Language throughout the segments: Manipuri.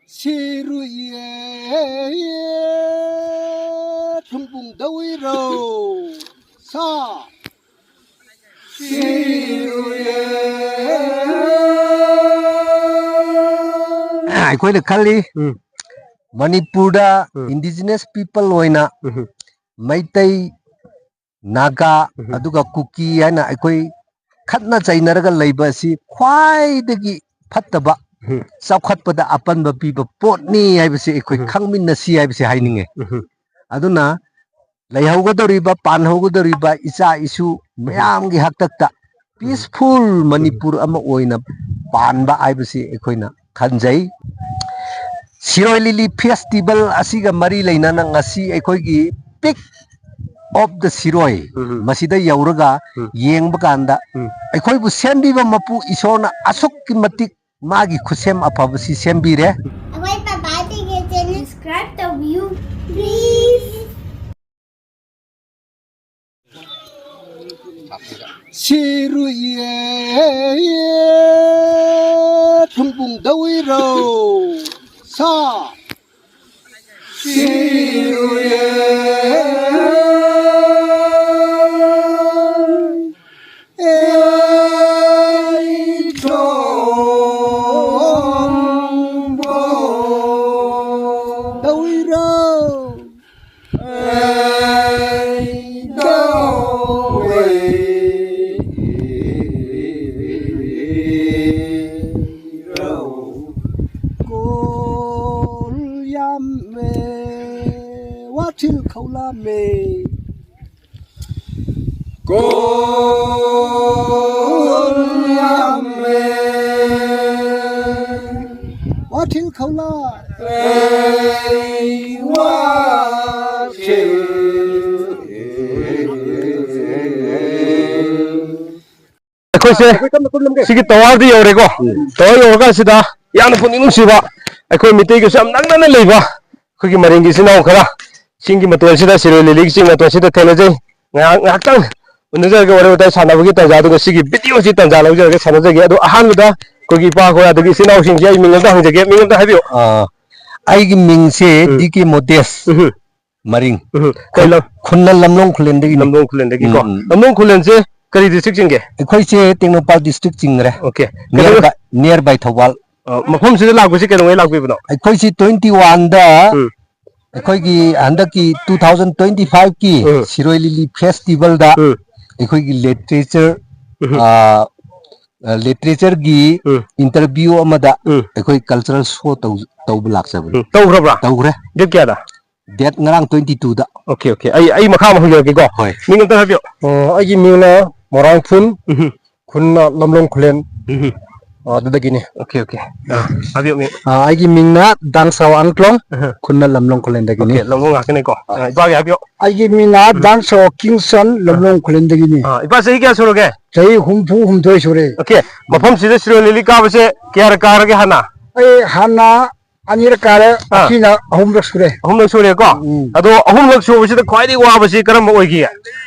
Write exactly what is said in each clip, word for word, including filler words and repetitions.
ꯁꯤꯔꯨꯏꯌꯦ, ꯊꯨꯡꯕꯨꯡ ꯗꯧꯏꯔꯧ, ꯁꯥ꯫ ꯁꯤꯔꯨꯏꯌꯦ꯫ ꯑꯩꯈꯣꯏꯅ ꯈꯜꯂꯤ, ꯎꯝ꯫ ꯃꯅꯤꯄꯨꯔꯗ ꯎꯝ꯫ Indigenous people ꯑꯣꯏꯅ ꯎꯝ꯫ ꯃꯩꯇꯩ, ꯅꯥꯒꯥ, ꯎꯝ꯫ ꯑꯗꯨꯒ ꯀꯨꯀꯤ ꯍꯥꯏꯅ ꯑꯩꯈꯣꯏ ꯈꯠꯅ ꯆꯩꯅꯔꯒ ꯂꯩꯕ ꯑꯁꯤ ꯈ꯭ꯋꯥꯏꯗꯒꯤ ꯐꯠꯇꯕ, ꯎꯝ꯫ ꯆꯥꯎꯈꯠꯄꯗ ꯑꯄꯟꯕ ꯄꯤꯕ ꯄꯣꯠꯅꯤ ꯍꯥꯏꯕꯁꯤ ꯑꯩꯈꯣꯏ ꯎꯝ꯫ ꯈꯪꯃꯤꯟꯅꯁꯤ ꯍꯥꯏꯕꯁꯤ ꯍꯥꯏꯅꯤꯡꯉꯦ꯫ ꯎꯝ꯫ ꯑꯗꯨꯅ ꯂꯩꯍꯧꯒꯗꯧꯔꯤꯕ, ꯄꯥꯟꯍꯧꯒꯗꯧꯔꯤꯕ ꯏꯆꯥ ꯏꯁꯨ ꯎꯝ꯫ ꯃꯌꯥꯝꯒꯤ ꯍꯥꯛꯇꯛꯇ ꯎꯝ꯫ Peaceful ꯎꯝ꯫ ꯃꯅꯤꯄꯨꯔ ꯑꯃ ꯑꯣꯏꯅ ꯄꯥꯟꯕ ꯍꯥꯏꯕꯁꯤ ꯑꯩꯈꯣꯏꯅ ꯈꯟꯖꯩ꯫ ꯁꯤꯔꯣꯏ ꯂꯤꯂꯤ festival ꯑꯁꯤꯒ ꯃꯔꯤ ꯂꯩꯅꯅ ꯉꯁꯤ ꯑꯩꯈꯣꯏꯒꯤ Peak of the ꯁꯤꯔꯣꯏ ꯎꯝ꯫ ꯃꯁꯤꯗ ꯌꯧꯔꯒ ꯎꯝ꯫ ꯌꯦꯡꯕ ꯀꯥꯟꯗ ꯎꯝ꯫ ꯑꯩꯈꯣꯏꯕꯨ ꯁꯦꯝꯕꯤꯕ ꯃꯄꯨ ꯏꯁꯣꯔꯅ ꯑꯁꯨꯛꯀꯤ ꯃꯇꯤꯛ ꯃꯥꯒꯤ ꯈꯨꯠꯁꯦꯝ ꯑꯐꯕꯁꯤ ꯁꯦꯝꯕꯤꯔꯦ꯫ ꯑꯩꯈꯣꯏ ꯄꯄꯥꯁꯤꯡꯒꯤ channel subscribe ꯇꯧꯕꯤꯌꯨ, please꯫ ꯁꯤꯔꯨꯏꯌꯦ, ꯊꯨꯡꯕꯨꯡ ꯗꯧꯏꯔꯧ, ꯁꯥ꯫ ꯁꯤꯔꯨꯏꯌꯦ, ꯑꯩ ꯊꯣꯡꯕꯨꯡ ꯗꯧꯏꯔꯧ꯫ ꯑꯩ ꯇꯧꯋꯦ꯫ ꯀꯣꯜ ꯌꯥꯝꯃꯦ, ꯋꯥꯊꯤꯜ ꯈꯧꯂꯥꯝꯃꯦ꯫ ꯀꯣꯜ ꯌꯥꯝꯃꯦ꯫ ꯋꯥꯊꯤꯜ ꯈꯧꯂꯥ꯫ ꯑꯩ ꯋꯥꯊꯤꯜ꯫ ꯑꯩꯈꯣꯏꯁꯦ ꯁꯤꯒꯤ towerꯗ ꯌꯧꯔꯦꯀꯣ꯫ Tower ꯌꯧꯔꯀꯥꯟꯁꯤꯗ ꯌꯥꯝꯅ ꯄꯨꯛꯅꯤꯡ ꯅꯨꯡꯁꯤꯕ, ꯑꯩꯈꯣꯏ ꯃꯤꯇꯩꯒꯁꯨ ꯌꯥꯝ ꯅꯛꯅꯅ ꯂꯩꯕ ꯑꯩꯈꯣꯏꯒꯤ ꯃꯔꯤꯡꯒꯤ ꯏꯆꯤꯟ ꯏꯅꯥꯎ ꯈꯔ ꯆꯤꯡꯒꯤ ꯃꯇꯣꯟꯁꯤꯗ, ꯁꯤꯔꯣꯏ ꯂꯤꯂꯤꯒꯤ ꯆꯤꯡ ꯃꯇꯣꯟꯁꯤꯗ ꯊꯦꯡꯅꯖꯩ꯫ ꯉꯥꯏꯍꯥꯛ, ꯉꯥꯏꯍꯥꯛꯇꯪ ꯎꯅꯖꯔꯒ ꯋꯥꯔꯤ ꯋꯥꯇꯥꯏ ꯁꯥꯟꯅꯕꯒꯤ ꯇꯥꯟꯖꯥ, ꯑꯗꯨꯒ ꯁꯤꯒꯤ videoꯁꯤ ꯇꯥꯟꯖꯥ ꯂꯧꯖꯔꯒ ꯁꯥꯟꯅꯖꯒꯦ꯫ ꯑꯗꯣ ꯑꯍꯥꯟꯕꯗ ꯑꯩꯈꯣꯏꯒꯤ ꯏꯄꯥ ꯈꯣꯏ ꯑꯗꯒꯤ ꯏꯆꯤꯟ ꯏꯅꯥꯎꯁꯤꯡꯁꯦ ꯑꯩ ꯃꯤꯡ ꯑꯝꯇ ꯍꯪꯖꯒꯦ, ꯃꯤꯡ ꯑꯝꯇ ꯍꯥꯏꯕꯤꯌꯨ꯫ ꯑꯥ, ꯑꯩꯒꯤ ꯃꯤꯡꯁꯦ ꯎꯝ꯫ ꯗꯤ ꯀꯦ ꯃꯣꯗꯦꯁ ꯎꯝ꯫ ꯃꯔꯤꯡ꯫ ꯎꯝ꯫ ꯀꯩ ꯂꯝ? ꯈꯨꯟꯅ ꯂꯝꯂꯣꯡ ꯈꯨꯂꯦꯟꯗꯒꯤꯅꯤ꯫ ꯂꯝꯂꯣꯡ ꯈꯨꯂꯦꯟꯗꯒꯤꯀꯣ꯫ ꯎꯝ, ꯎꯝ꯫ ꯂꯝꯂꯣꯡ ꯈꯨꯂꯦꯟꯁꯦ ꯀꯔꯤ district ꯆꯤꯡꯒꯦ? ꯑꯩꯈꯣꯏꯁꯦ ꯇꯦꯡꯅꯧꯄꯜ district ꯆꯤꯡꯈ꯭ꯔꯦ꯫ Okay꯫ Near ꯀꯩꯗꯧꯕ? By, near by Thoubal. ꯑ, ꯃꯐꯝꯁꯤꯗ ꯂꯥꯛꯄꯁꯦ ꯀꯩꯗꯧꯉꯩ ꯂꯥꯛꯄꯤꯕꯅꯣ? ꯑꯩꯈꯣꯏꯁꯤ twenty one ꯗ ꯎꯝ꯫ ꯑꯩꯈꯣꯏꯒꯤ ꯍꯟꯗꯛꯀꯤ two thousand twenty five ꯀꯤ ꯎꯝ꯫ ꯁꯤꯔꯣꯏ ꯂꯤꯂꯤ festival ꯗ ꯎꯝ꯫ ꯑꯩꯈꯣꯏꯒꯤ literature, ꯎꯝ꯫ ꯑ, ꯑ, literature ꯒꯤ ꯎꯝ꯫ Interview ꯑꯃꯗ ꯎꯝ꯫ ꯑꯩꯈꯣꯏ cultural show ꯇꯧ-, ꯇꯧꯕ ꯂꯥꯛꯆꯕꯅꯤ꯫ ꯎꯝ꯫ ꯇꯧꯈ꯭ꯔꯕ꯭ꯔꯥ? ꯇꯧꯈ꯭ꯔꯦ꯫ Date ꯀꯌꯥꯗ? Date ꯉꯔꯥꯡ twenty two ꯗ꯫ Okay, okay꯫ ꯑꯩ, ꯑꯩ ꯃꯈꯥ ꯑꯃꯨꯛ ꯍꯪꯖꯔꯛꯀꯦꯀꯣ꯫ ꯍꯣꯏ꯫ ꯃꯤꯡ ꯑꯝꯇ ꯍꯥꯏꯕꯤꯌꯨ꯫ ꯑꯣ, ꯑꯩꯒꯤ ꯃꯤꯡꯅ ꯃꯣꯔꯥꯡꯊꯨꯟ, ꯎꯝ꯫ ꯈꯨꯟꯅ ꯂꯝꯂꯣꯡ ꯈꯨꯂꯦꯟ꯫ ꯎꯝ꯫ ꯑꯣ, ꯑꯗꯨꯗꯒꯤꯅꯤ꯫ Okay, okay꯫ ꯑꯥ, ꯍꯥꯏꯕꯤꯌꯨ ꯃꯤꯡ꯫ ꯑꯥ, ꯑꯩꯒꯤ ꯃꯤꯡꯅ ꯗꯥꯡꯁꯥꯎ ꯑꯪꯀ꯭ꯂꯣꯡ, ꯎꯝ꯫ ꯈꯨꯟꯅ ꯂꯝꯂꯣꯡ ꯈꯨꯂꯦꯟꯗꯒꯤꯅꯤ꯫ Okay, ꯂꯝꯂꯣꯡ ꯉꯥꯛꯇꯅꯤꯀꯣ꯫ ꯑꯥ, ꯏꯄꯥꯒꯤ ꯍꯥꯏꯕꯤꯌꯨ꯫ ꯑꯩꯒꯤ ꯃꯤꯡꯅ ꯎꯝ꯫ ꯗꯥꯡꯁꯥꯎ ꯀꯤꯡꯁꯟ, ꯑꯥ꯫ ꯂꯝꯂꯣꯡ ꯈꯨꯂꯦꯟꯗꯒꯤꯅꯤ꯫ ꯑꯥ, ꯏꯄꯥ ꯆꯍꯤ ꯀꯌꯥ ꯁꯨꯔꯒꯦ? ꯆꯍꯤ ꯍꯨꯝꯐꯨ ꯍꯨꯝꯗꯣꯏ ꯁꯨꯔꯦ꯫ Okay, ꯃꯐꯝꯁꯤꯗ ꯁꯤꯔꯣꯏ ꯂꯤꯂꯤ ꯀꯥꯕꯁꯦ ꯀꯌꯥꯔꯛ ꯀꯥꯔꯒꯦ ꯍꯥꯟꯅ? ꯑꯩ ꯍꯥꯟꯅ ꯑꯅꯤꯔꯛ ꯀꯥꯔꯦ, ꯑꯥ꯫ ꯑꯁꯤꯅ ꯑꯍꯨꯝꯂꯛ ꯁꯨꯔꯦ꯫ ꯑꯍꯨꯝꯂꯛ ꯁꯨꯔꯦꯀꯣ? ꯎꯝ꯫ ꯑꯗꯣ ꯑꯍꯨꯝꯂꯛ ꯁꯨꯕꯁꯤꯗ ꯈ꯭ꯋꯥꯏꯗꯒꯤ ꯋꯥꯕꯁꯤ ꯀꯔꯝꯕ ꯑꯣꯏꯈꯤꯒꯦ?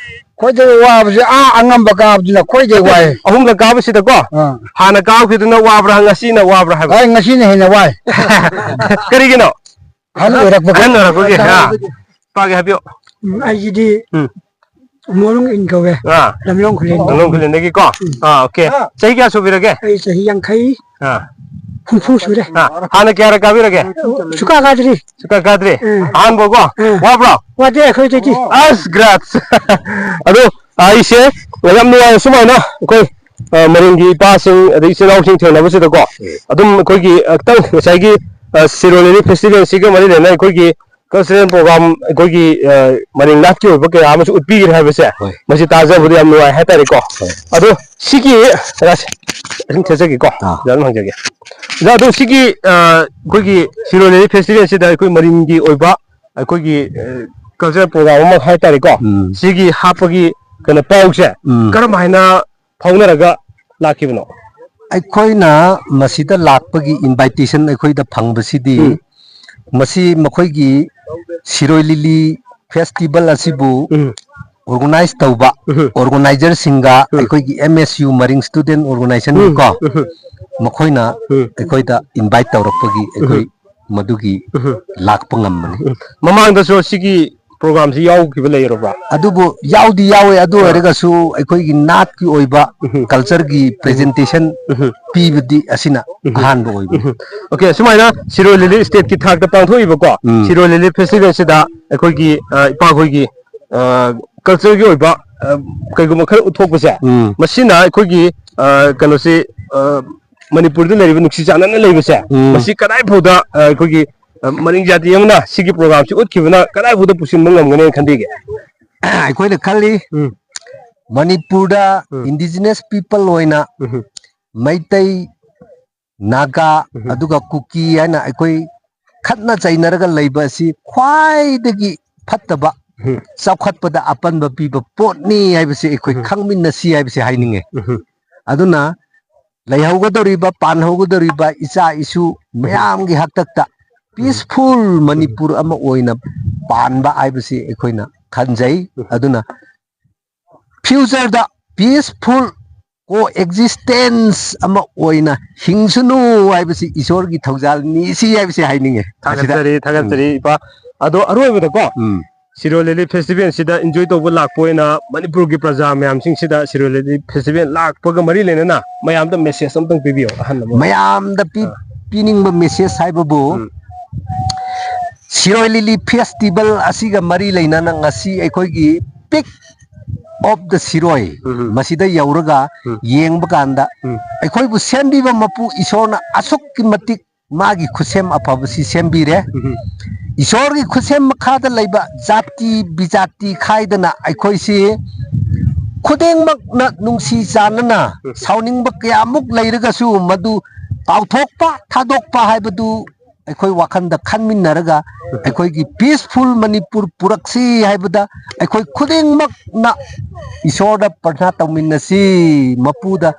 ꯈ꯭ꯋꯥꯏꯗꯒꯤ ꯋꯥꯕꯁꯤ ꯑꯥ ꯑꯉꯝꯕ ꯀꯥꯕꯗꯨꯅ ꯈ꯭ꯋꯥꯏꯗꯒꯤ ꯅꯠꯇꯦ, ꯋꯥꯏ꯫ ꯑꯍꯨꯝꯂꯛ ꯀꯥꯕꯁꯤꯗꯀꯣ, ꯑꯥ꯫ ꯍꯥꯟꯅ ꯀꯥꯈꯤꯕꯗꯨꯅ ꯋꯥꯕ꯭ꯔꯥ, ꯉꯁꯤꯅ ꯋꯥꯕ꯭ꯔꯥ ꯍꯥꯏꯕ? ꯑꯩ ꯉꯁꯤꯅ ꯍꯦꯟꯅ ꯋꯥꯏ꯫ ꯀꯔꯤꯒꯤꯅꯣ? ꯑꯍꯟ ꯑꯣꯏꯔꯛꯄꯒꯤ꯫ ꯑꯍꯟ ꯑꯣꯏꯔꯛꯄꯒꯤ, ꯑꯥ꯫ ꯄꯥꯒꯦ ꯍꯥꯏꯕꯤꯌꯨ꯫ ꯎꯝ, ꯑꯩꯒꯤꯗꯤ ꯎꯝ꯫ ꯃꯣꯔꯨꯡ ꯏꯟ ꯀꯧꯋꯦ꯫ ꯑꯥ꯫ ꯂꯝꯂꯣꯡ ꯈꯨꯂꯦꯟꯗꯒꯤ꯫ ꯂꯝꯂꯣꯡ ꯈꯨꯂꯦꯟꯗꯒꯤꯀꯣ? ꯎꯝ꯫ ꯑꯥ, okay꯫ ꯆꯍꯤ ꯀꯌꯥ ꯁꯨꯕꯤꯔꯒꯦ? ꯑꯩ ꯆꯍꯤ ꯌꯥꯡꯈꯩ꯫ ꯑꯥ꯫ ꯍꯨꯝꯐꯨ ꯁꯨꯔꯦ꯫ ꯑꯥ, ꯍꯥꯟꯅ ꯀꯌꯥꯔꯛ ꯀꯥꯕꯤꯔꯒꯦ? ꯁꯨꯀꯥ ꯀꯥꯗ꯭ꯔꯤ꯫ ꯁꯨꯀꯥ ꯀꯥꯗ꯭ꯔꯤ? ꯎꯝ꯫ ꯑꯍꯥꯟꯕꯀꯣ? ꯎꯝ꯫ ꯋꯥꯕ꯭ꯔꯣ? ꯋꯥꯗꯦ ꯑꯩꯈꯣꯏꯗꯗꯤ꯫ ꯑꯁ, ꯒ꯭ꯔꯥꯠꯁ꯫ ꯑꯗꯣ ꯑꯩꯁꯦ ꯌꯥꯝ ꯅꯨꯡꯉꯥꯏ ꯁꯨꯃꯥꯏꯅ ꯑꯩꯈꯣꯏ, ꯑ, ꯃꯔꯤꯡꯒꯤ ꯏꯄꯥꯁꯤꯡ ꯑꯗꯩ ꯏꯆꯤꯜ ꯏꯅꯥꯎꯁꯤꯡ ꯊꯦꯡꯅꯕꯁꯤꯗꯀꯣ꯫ ꯎꯝ꯫ ꯑꯗꯨꯝ ꯑꯩꯈꯣꯏꯒꯤ, ꯑ, ꯈꯤꯇꯪ ꯉꯁꯥꯏꯒꯤ, ꯑ, ꯁꯤꯔꯣꯏ ꯂꯤꯂꯤ festival ꯁꯤꯒ ꯃꯔꯤ ꯂꯩꯅꯅ ꯑꯩꯈꯣꯏꯒꯤ cultural program ꯑꯩꯈꯣꯏꯒꯤ, ꯑ, ꯃꯔꯤꯡ ꯅꯥꯠꯀꯤ ꯑꯣꯏꯕ ꯀꯌꯥ ꯑꯃꯁꯨ ꯎꯠꯄꯤꯈ꯭ꯔꯦ ꯍꯥꯏꯕꯁꯦ ꯍꯣꯏ꯫ ꯃꯁꯤ ꯇꯥꯖꯕꯗ ꯌꯥꯝ ꯅꯨꯡꯉꯥꯏ ꯍꯥꯏꯇꯥꯔꯦꯀꯣ꯫ ꯍꯣꯏ꯫ ꯑꯗꯣ ꯁꯤꯒꯤ, ꯔꯥꯖ, ꯑꯗꯨꯝ ꯊꯦꯠꯆꯒꯦꯀꯣ꯫ ꯑꯥ꯫ ꯑꯣꯖꯥ ꯑꯗꯨꯝ ꯍꯪꯖꯒꯦ꯫ ꯑꯣꯖꯥ, ꯑꯗꯣ ꯁꯤꯒꯤ, ꯑ, ꯑꯩꯈꯣꯏꯒꯤ ꯁꯤꯔꯣꯏ ꯂꯤꯂꯤ festival ꯁꯤꯗ ꯑꯩꯈꯣꯏ ꯃꯔꯤꯡꯒꯤ ꯑꯣꯏꯕ ꯑꯩꯈꯣꯏꯒꯤ, ꯑ, cultural program ꯑꯃ ꯍꯥꯏꯇꯥꯔꯦꯀꯣ꯫ ꯎꯝ꯫ ꯁꯤꯒꯤ ꯍꯥꯞꯄꯒꯤ ꯀꯩꯅꯣ ꯄꯥꯎꯁꯦ ꯎꯝ꯫ ꯀꯔꯝ ꯍꯥꯏꯅ ꯐꯥꯎꯅꯔꯒ ꯂꯥꯛꯈꯤꯕꯅꯣ? ꯑꯩꯈꯣꯏꯅ ꯃꯁꯤꯗ ꯂꯥꯛꯄꯒꯤ invitation ꯑꯩꯈꯣꯏꯗ ꯐꯪꯕꯁꯤꯗꯤ ꯎꯝ꯫ ꯃꯁꯤ ꯃꯈꯣꯏꯒꯤ ꯁꯤꯔꯣꯏ ꯂꯤꯂꯤ festival ꯑꯁꯤꯕꯨ ꯎꯝ꯫ ꯑꯣꯔꯒꯅꯥꯏꯖ ꯇꯧꯕ ꯎꯝ꯫ ꯑꯣꯔꯒꯅꯥꯏꯖꯔꯁꯤꯡꯒ ꯎꯝ꯫ ꯑꯩꯈꯣꯏꯒꯤ M S U Maring student organisation um. ꯀꯣ, ꯎꯝ꯫ ꯃꯈꯣꯏꯅ ꯎꯝ꯫ ꯑꯩꯈꯣꯏꯗ ꯏꯟꯚꯥꯏꯠ ꯇꯧꯔꯛꯄꯒꯤ ꯑꯩꯈꯣꯏ ꯎꯝ꯫ ꯃꯗꯨꯒꯤ ꯎꯝ꯫ ꯂꯥꯛꯄ ꯉꯝꯕꯅꯤ꯫ ꯎꯝ꯫ ꯃꯃꯥꯡꯗꯁꯨ ꯁꯤꯒꯤ ꯄ꯭ꯔꯣꯒ꯭ꯔꯥꯝꯁꯤ ꯌꯥꯎꯈꯤꯕ ꯂꯩꯔꯕ꯭ꯔꯥ? ꯑꯗꯨꯕꯨ ꯌꯥꯎꯗꯤ ꯌꯥꯎꯋꯦ, ꯑꯗꯨ ꯑꯥ꯫ ꯑꯣꯏꯔꯒꯁꯨ ꯑꯩꯈꯣꯏꯒꯤ ꯅꯥꯠꯀꯤ ꯑꯣꯏꯕ ꯎꯝ꯫ ꯀꯜꯆꯔꯒꯤ ꯎꯝ꯫ ꯄ꯭ꯔꯖꯦꯟꯇꯦꯁꯟ ꯎꯝ꯫ ꯄꯤꯕꯗꯤ ꯑꯁꯤꯅ ꯎꯝ꯫ ꯑꯍꯥꯟꯕ ꯑꯣꯏꯕꯅꯤ꯫ ꯎꯝ꯫ ꯑꯣꯀꯦ, ꯁꯨꯃꯥꯏꯅ ꯁꯤꯔꯣꯏ ꯂꯤꯂꯤ ꯁ꯭ꯇꯦꯠꯀꯤ ꯊꯥꯛꯇ ꯄꯥꯡꯊꯣꯛꯏꯕꯀꯣ ꯎꯝ꯫ ꯁꯤꯔꯣꯏ ꯂꯤꯂꯤ ꯐꯦꯁꯇꯤꯚꯦꯜꯁꯤꯗ ꯑꯩꯈꯣꯏꯒꯤ, ꯑ, ꯏꯄꯥꯈꯣꯏꯒꯤ, ꯑ, ꯀꯜꯆꯔꯒꯤ ꯑꯣꯏꯕ, ꯑ, ꯀꯩꯒꯨꯝꯕ ꯈꯔ ꯎꯠꯊꯣꯛꯄꯁꯦ, ꯎꯝ꯫ ꯃꯁꯤꯅ ꯑꯩꯈꯣꯏꯒꯤ, ꯑ, ꯀꯩꯅꯣꯁꯤ, ꯑ, ꯃꯅꯤꯄꯨꯔꯗ ꯂꯩꯔꯤꯕ ꯅꯨꯡꯁꯤ ꯆꯥꯟꯅꯅ ꯂꯩꯕꯁꯦ, ꯎꯝ꯫ ꯃꯁꯤ ꯀꯗꯥꯏ ꯐꯥꯎꯗ, ꯑ, ꯑꯩꯈꯣꯏꯒꯤ, ꯑ, ꯃꯔꯤꯡ ꯖꯥꯇꯤ ꯑꯃꯅ ꯁꯤꯒꯤ ꯄ꯭ꯔꯣꯒ꯭ꯔꯥꯝꯁꯤ ꯎꯠꯈꯤꯕꯅ ꯀꯗꯥꯏ ꯐꯥꯎꯗ ꯄꯨꯁꯤꯟꯕ ꯉꯝꯒꯅꯦꯅ ꯈꯟꯕꯤꯒꯦ? ꯑꯩꯈꯣꯏꯅ ꯈꯜꯂꯤ, ꯎꯝ꯫ ꯃꯅꯤꯄꯨꯔꯗ ꯎꯝ꯫ ꯏꯟꯗꯤꯖꯤꯅꯁ ꯄꯤꯄꯜ ꯑꯣꯏꯅ ꯎꯝ꯫ ꯃꯩꯇꯩ, ꯅꯥꯒꯥ, ꯎꯝ꯫ ꯑꯗꯨꯒ ꯀꯨꯀꯤ ꯍꯥꯏꯅ ꯑꯩꯈꯣꯏ ꯈꯠꯅ ꯆꯩꯅꯔꯒ ꯂꯩꯕ ꯑꯁꯤ ꯈ꯭ꯋꯥꯏꯗꯒꯤ ꯐꯠꯇꯕ, ꯎꯝ꯫ ꯆꯥꯎꯈꯠꯄꯗ ꯑꯄꯟꯕ ꯄꯤꯕ ꯄꯣꯠꯅꯤ ꯍꯥꯏꯕꯁꯤ ꯑꯩꯈꯣꯏ ꯎꯝ꯫ ꯈꯪꯃꯤꯟꯅꯁꯤ ꯍꯥꯏꯕꯁꯤ ꯍꯥꯏꯅꯤꯡꯉꯦ꯫ ꯎꯝ꯫ ꯑꯗꯨꯅ ꯂꯩꯍꯧꯒꯗꯧꯔꯤꯕ, ꯄꯥꯟꯍꯧꯒꯗꯧꯔꯤꯕ ꯏꯆꯥ ꯏꯁꯨ ꯎꯝ꯫ ꯃꯌꯥꯝꯒꯤ ꯍꯥꯛꯇꯛꯇ ꯎꯝ꯫ ꯄꯤꯁꯐꯨꯜ ꯎꯝ꯫ ꯃꯅꯤꯄꯨꯔ ꯑꯃ ꯑꯣꯏꯅ ꯄꯥꯟꯕ ꯍꯥꯏꯕꯁꯤ ꯑꯩꯈꯣꯏꯅ ꯈꯟꯖꯩ꯫ ꯎꯝ꯫ ꯑꯗꯨꯅ ꯐ꯭ꯌꯨꯆꯔꯗ ꯄꯤꯁꯐꯨꯜ ꯀꯣ ꯑꯦꯛꯖꯤꯁꯇꯦꯟꯁ ꯑꯃ ꯑꯣꯏꯅ ꯍꯤꯡꯁꯅꯨ ꯍꯥꯏꯕꯁꯤ ꯏꯁꯣꯔꯒꯤ ꯊꯧꯖꯥꯜꯅꯤ ꯁꯤ ꯍꯥꯏꯕꯁꯤ ꯍꯥꯏꯅꯤꯡꯉꯦ꯫ ꯃꯁꯤꯗ ꯊꯥꯒꯠꯆꯔꯤ, ꯊꯥꯒꯠꯆꯔꯤ, ꯎꯝ꯫ ꯏꯄꯥ꯫ ꯑꯗꯣ ꯑꯔꯣꯏꯕꯗꯀꯣ, ꯎꯝ꯫ ꯁꯤꯔꯣꯏ ꯂꯤꯂꯤ ꯐꯦꯁꯇꯤꯚꯦꯜꯁꯤꯗ ꯏꯟꯖꯣꯏ ꯇꯧꯕ ꯂꯥꯛꯄ ꯑꯣꯏꯅ ꯃꯅꯤꯄꯨꯔꯒꯤ ꯄ꯭ꯔꯖꯥ ꯃꯌꯥꯝꯁꯤꯡꯁꯤꯗ ꯁꯤꯔꯣꯏ ꯂꯤꯂꯤ ꯐꯦꯁꯇꯤꯚꯦꯜ ꯂꯥꯛꯄꯒ ꯃꯔꯤ ꯂꯩꯅꯅ ꯃꯌꯥꯝꯗ ꯃꯦꯁꯦꯖ ꯑꯝꯇꯪ ꯄꯤꯕꯤꯌꯣ, ꯑꯍꯜ ꯂꯃꯟ꯫ ꯃꯌꯥꯝꯗ ꯄꯤ-, ꯑꯥ꯫ ꯄꯤꯅꯤꯡꯕ ꯃꯦꯁꯦꯖ ꯍꯥꯏꯕꯕꯨ, ꯎꯝ꯫ ꯁꯤꯔꯣꯏ ꯂꯤꯂꯤ ꯐꯦꯁꯇꯤꯚꯦꯜ ꯑꯁꯤꯒ ꯃꯔꯤ ꯂꯩꯅꯅ ꯉꯁꯤ ꯑꯩꯈꯣꯏꯒꯤ peak of the ꯁꯤꯔꯣꯏ ꯎꯝ꯫ ꯃꯁꯤꯗ ꯌꯧꯔꯒ ꯎꯝ꯫ ꯌꯦꯡꯕ ꯀꯥꯟꯗ ꯎꯝ꯫ ꯑꯩꯈꯣꯏꯕꯨ ꯁꯦꯝꯕꯤꯕ ꯃꯄꯨ ꯏꯁꯣꯔꯅ ꯑꯁꯨꯛꯀꯤ ꯃꯇꯤꯛ ꯃꯥꯒꯤ ꯈꯨꯠꯁꯦꯝ ꯑꯐꯕꯁꯤ ꯁꯦꯝꯕꯤꯔꯦ꯫ ꯎꯝ꯫ ꯏꯁꯣꯔꯒꯤ ꯈꯨꯠꯁꯦꯝ ꯃꯈꯥꯗ ꯂꯩꯕ ꯖꯥꯇꯤ ꯕꯤꯖꯥꯇꯤ ꯈꯥꯏꯗꯅ ꯑꯩꯈꯣꯏꯁꯤ ꯈꯨꯗꯤꯡꯃꯛꯅ ꯅꯨꯡꯁꯤ ꯆꯥꯟꯅꯅ ꯎꯝ꯫ ꯁꯥꯎꯅꯤꯡꯕ ꯀꯌꯥꯃꯨꯛ ꯂꯩꯔꯒꯁꯨ ꯃꯗꯨ ꯀꯥꯎꯊꯣꯛꯄ, ꯊꯥꯗꯣꯛꯄ ꯍꯥꯏꯕꯗꯨ ꯑꯩꯈꯣꯏ ꯋꯥꯈꯜꯗ ꯈꯟꯃꯤꯟꯅꯔꯒ ꯑꯩꯈꯣꯏꯒꯤ peaceful ꯃꯅꯤꯄꯨꯔ ꯄꯨꯔꯛꯁꯤ ꯍꯥꯏꯕꯗ ꯑꯩꯈꯣꯏ ꯈꯨꯗꯤꯡꯃꯛꯅ ꯏꯁꯣꯔꯗ ꯄ꯭ꯔꯊꯅꯥ ꯇꯧꯃꯤꯟꯅꯁꯤ, ꯃꯄꯨꯗ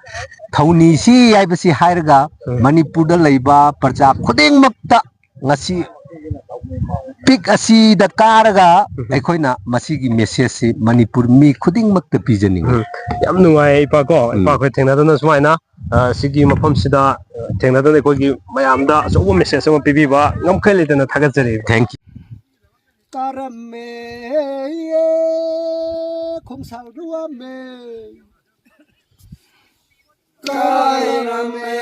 ꯊꯧꯅꯤꯁꯤ ꯍꯥꯏꯕꯁꯤ ꯍꯥꯏꯔꯒ ꯎꯝ꯫ ꯃꯅꯤꯄꯨꯔꯗ ꯂꯩꯕ ꯄ꯭ꯔꯖꯥ ꯈꯨꯗꯤꯡꯃꯛꯇ ꯉꯁꯤ ꯄꯤꯛ ꯑꯁꯤꯗ ꯀꯥꯔꯒ ꯑꯩꯈꯣꯏꯅ ꯃꯁꯤꯒꯤ ꯃꯦꯁꯦꯖꯁꯤ ꯃꯅꯤꯄꯨꯔ ꯃꯤ ꯈꯨꯗꯤꯡꯃꯛꯇ ꯄꯤꯖꯅꯤꯡꯉꯤ꯫ ꯎꯝ꯫ ꯌꯥꯝ ꯅꯨꯡꯉꯥꯏ, ꯏꯄꯥ ꯀꯣ, ꯎꯝ꯫ ꯏꯄꯥ ꯑꯩꯈꯣꯏ ꯊꯦꯡꯅꯗꯅ ꯁꯨꯃꯥꯏꯅ, ꯑ, ꯁꯤꯒꯤ ꯃꯐꯝꯁꯤꯗ, ꯑ, ꯊꯦꯡꯅꯗꯅ ꯑꯩꯈꯣꯏꯒꯤ ꯃꯌꯥꯝꯗ ꯑꯆꯧꯕ ꯃꯦꯁꯦꯖ ꯑꯃ ꯄꯤꯕꯤꯕ ꯉꯝꯈꯩ ꯂꯩꯇꯅ ꯊꯥꯒꯠꯆꯔꯤ꯫ Thank you꯫ ꯀꯥꯔꯝꯃꯦ ꯈꯣꯡꯁꯥꯎꯗꯨ ꯋꯥꯃꯦ꯫ ꯀꯥꯏꯔꯝꯃꯦ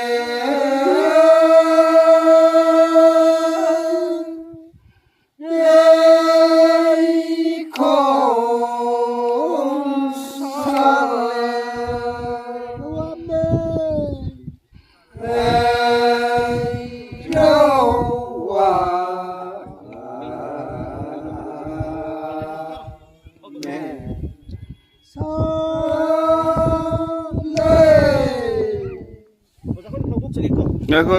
ꯂꯩꯈꯣꯝ ꯁꯥꯂꯦ꯫ ꯂꯩꯔꯧꯋꯥ꯫ ꯉꯥꯏꯈꯣ꯫